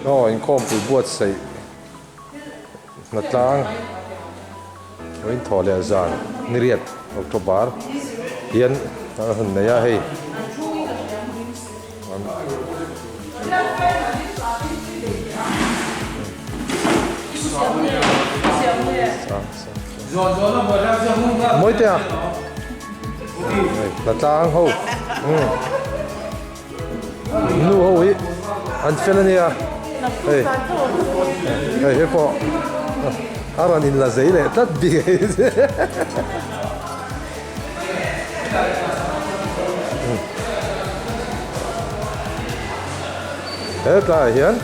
Aw inkhawmpui buatsaih hnatlang vawiin thawh leh zan niriat October hian a hun nei a hei. Mawitea hnatlang ho Nu ho hi an fel a nia hei hei he pawh a rawn in la zei leh tlat bik a he tlaiah hian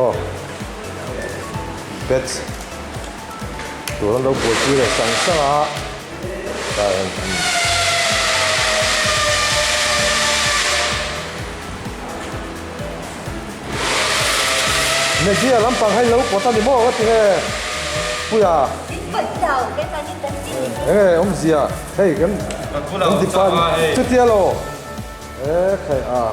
aw pets. Tur an lo buaipui leh sang sang a tlai an Media lampang hei lo pawt a ni maw ka ti nge Puia Enge awmzia hei kan kan department chutia lo e khai a.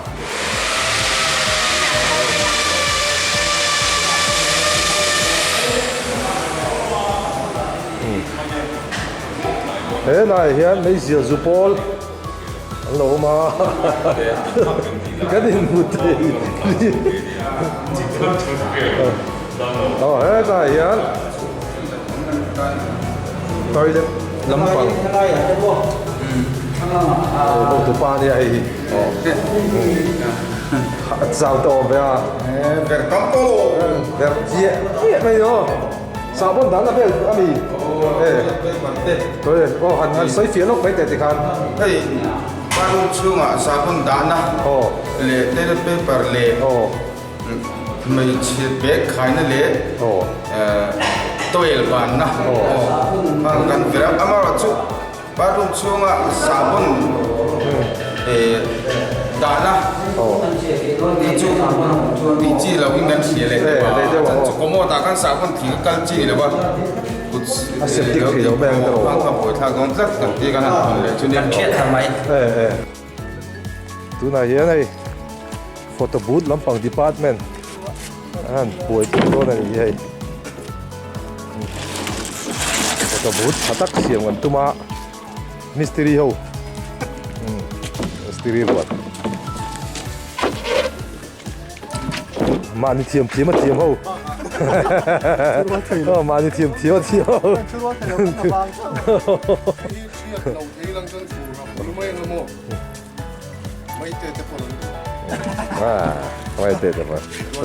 He laiah hian meizial zu pawl an lo awm a kan inhmu thei aw he laiah hian toilet lampang hotu pa ania hei hi a chau tawh awm ve a ver tam tawh lo ver chiah chiah mai aw sahbawn dan a vel a mi toilet aw han han sawi fiah lawk mai teh tikhan hei bathroom chhungah sahbawn dahna leh toilet paper leh Hmeichhe bag khaina leh towel banna hmang kan vir a, amaherawhchu bathroom chhunga sahbawn dahna kha chu tih chi loin kan hria leh deuh a, chuan chu commode ah khan sahbawn thing a kal chi ni lo va, kut lo tih buaithlak dawn tlat kan tia kan han hawn leh chu nia. Tunah hian hei photo booth lampang department a han buai pui dawn a ni hi hei photo booth tha tak siam kan tum a mistiri ho mistiri ruat mahni thiam thiam a thiam ho mahni thiam thiam a thiam ho.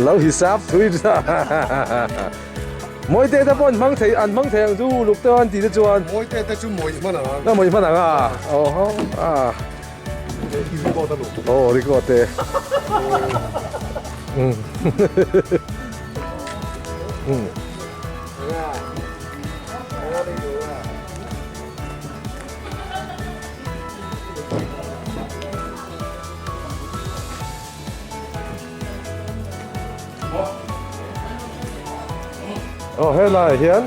Lo hisap thui ta Mawite te pawh an hmang thei an hmang thei ang chu uluk te an tih te chuan Mawite te chu mawih hman ang a mawih hman ang a aw ho a aw record te um Aw helaiah hian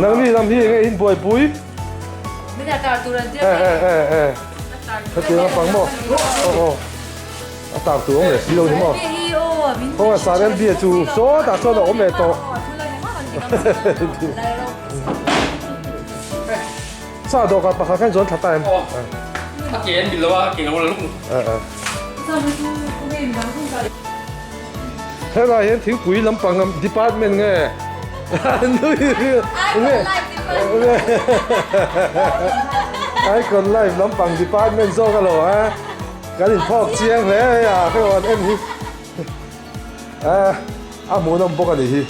nangni lam hi enge in buaipui e e e e hetiang a pang maw aw aw a tar tur awm leh si lo ni maw khawngaih sar MBA chu sawtah chuan a awm leh tawh. Sa dawhkan pakhat khan chuan thla ta em? A ke an bil lo a, a ke lo la luk. Helai hian thingpui lampang department nge? Nui nge? Icon Life lampang department zawk a lo a. Kan inphawk chiang hle mai a, hei an en hi. A hmuhnawm bawk a nih hi.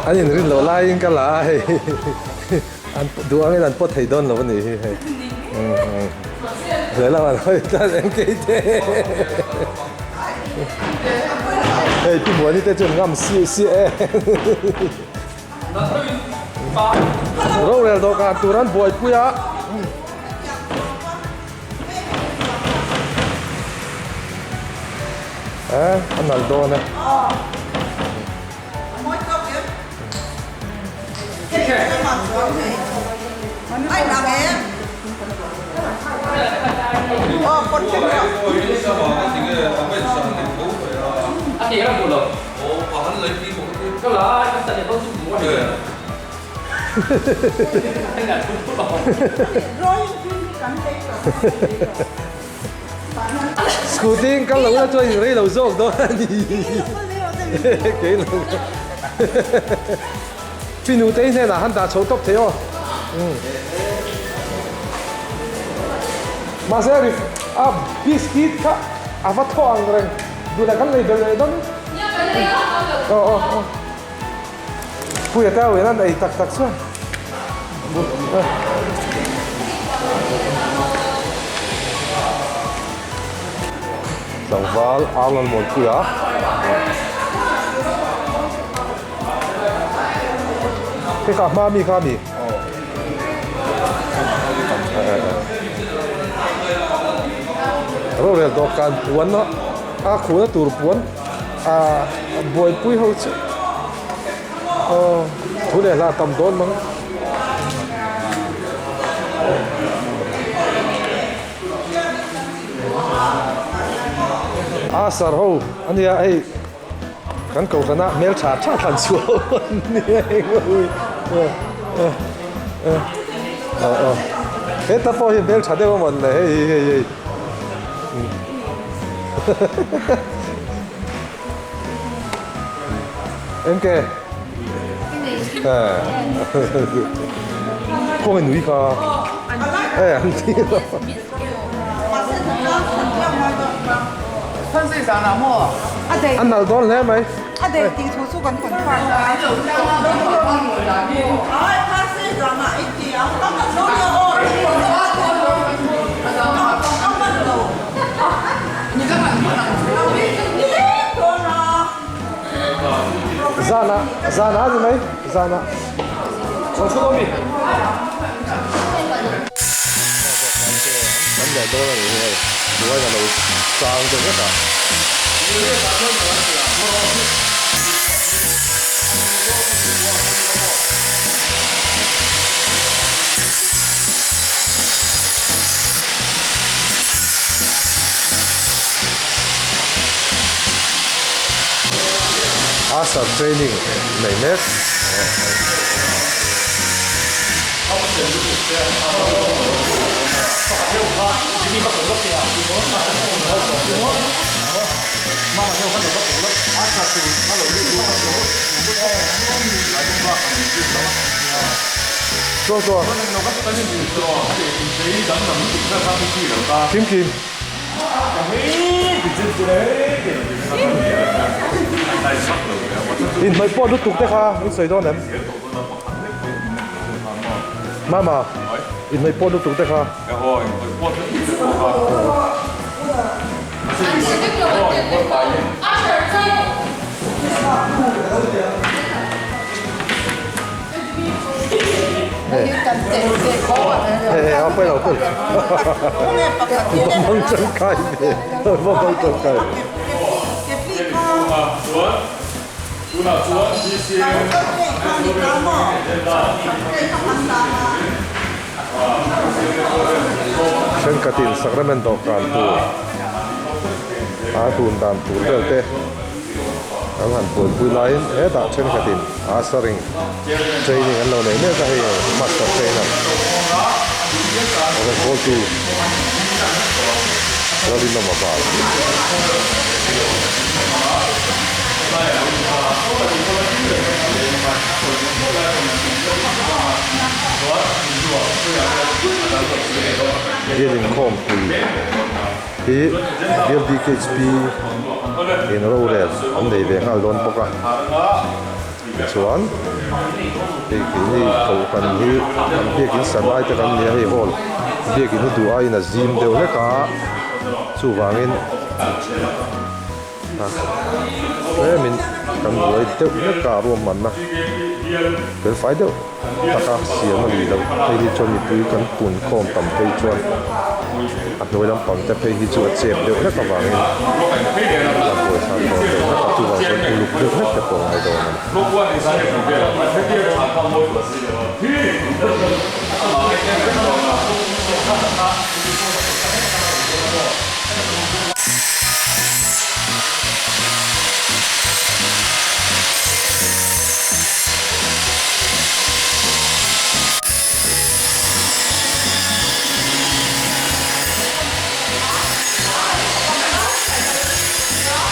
An inrin loh laiin ka la a hei. An duh angin an pawt thei dawn lo a nih hi hei. Lehlam an hawi tlat em kei te. Hei Pi Muani te chuan ngam si si e. Rorel dawhkan tur an buaipui a. Eh, a nalh dawn e. Scooty in kal lo la chuan in rei lo zawk dawn a ni. Kei lo. Finu te hi hnenah han dah chho tawp thei aw. Mahse a biscuit kha a va thaw ang reng. Duhlah kan lei belh leh dawn. Aw aw aw. Puia te ho in an ei tak tak chuan. Tlangval Arnold Muanpuia. Hei kha hma mi kha mi. Rorel dawhkan puan a khuhna tur puan a buaipui ho chu aw thu leh hla tam dawn mang. A sar ho a nia hei kan kohhrana hmel tha tha thlan chhuah ho an nia heng ho hi heta pawh hi hmel tha deuh a mawn le hei hi hei hei. Engke? Kawng in nui kha. Eh an ti lo. An nalh dawn hle mai. Zana zana a ni mai zana. Kan leh dawn a ni hi hei buaina lo chang deuh vek a. Asar training nei mek. Chuan chuan. Kim Kim. Inhnaih pawh lutuk te kha in sawi dawn em? Mama, inhnaih pawh lutuk te kha. Hei a pawi lo pawi lo va hmang tangkai ve va hmang tangkai. Thenkhatin sacrament dawhkan tur a tun dan tur vel te an han buaipui laiin hetah thenkhatin a saring training an lo nei mek a hei master trainer rawngbawltu Lalrinawma val. Bial inkhawmpui hi Bial BKHP in rorel an nei ve nghal dawn bawk a tichuan hei keini kohhran hi kan biakin sa lai te kan ni a hei hall biakin hi duh aiin a zim deuh hlek a chuvangin. tlemin kan buai deuh hlek a ruahmanna fel fai deuh taka siam a ni lo hei hi chuan mipui kan pun khawm tam phei chuan a hnuai lampang te phei hi chu a chep deuh hlek avangin a buaithlak dawn deuh hlek a chuvang chuan uluk deuh hlek te pawh a ngai dawn a ni.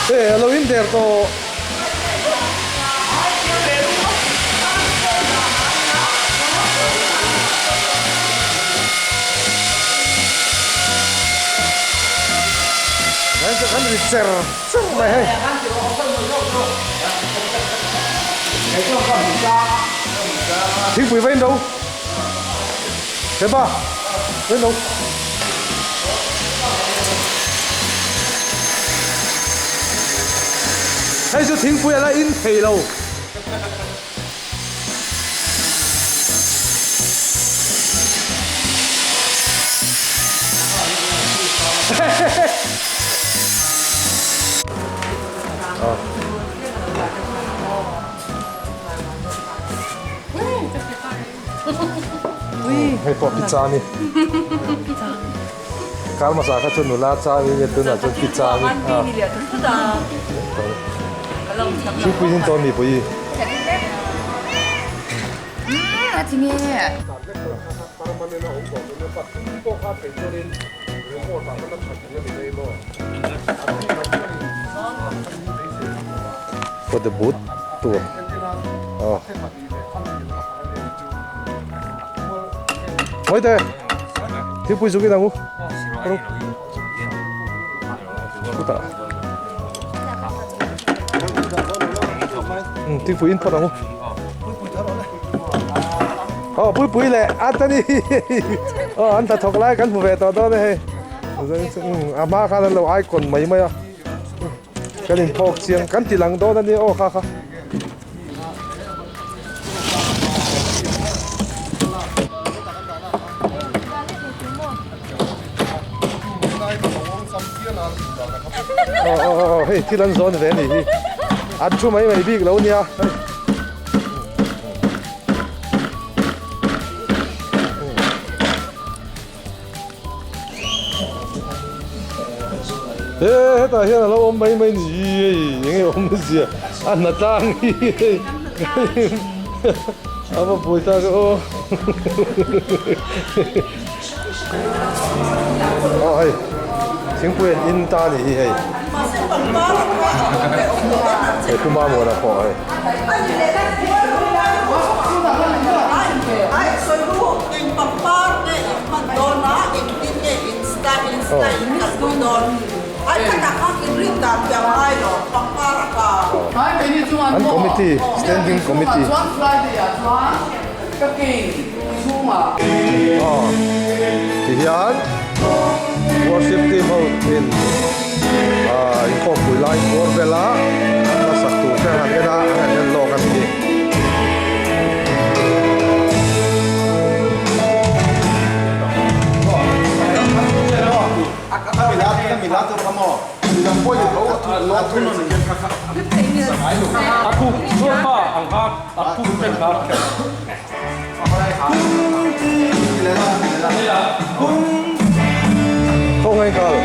Hei a lo in der tawh. Kan ri cher cher mai hei. Thingpui va in do. Hepa va in do. Hei chu thingpui a la in thei lo. Hei pawh pizza a ni. Kar hmasa kha chu nula chang in tunah chuan pizza a ni. Thingpui in tawn mi pui. For the boot tur. Oh. Mawi te. Thingpui zuk in ang u. Chutah. Thingpui in phawt ang u. Aw puipui leh Anthony aw an hnathawk lai kan hmu ve tawh dawn e hei. A hma khan an lo icon mai mai a. Kan inphawk chiang kan ti lang dawn a nia aw kha kha. Aw aw aw hei thil an zawn ve a nih hi an thu mai mai bik lo nia hei. He hetah hian a lo awm mai mai ni hei eng nge awm zia a hna tlang hi hei a va buai tak e aw aw hei thingpui an in ta a nih hi hei he pu Mamuana pawh hei. An committee standing committee aw ti hian worship team ho in ah inkhawmpui lai bawr vela an hmasak tur te an han en a an han en lawk a ni hi. Khawngaih nghal.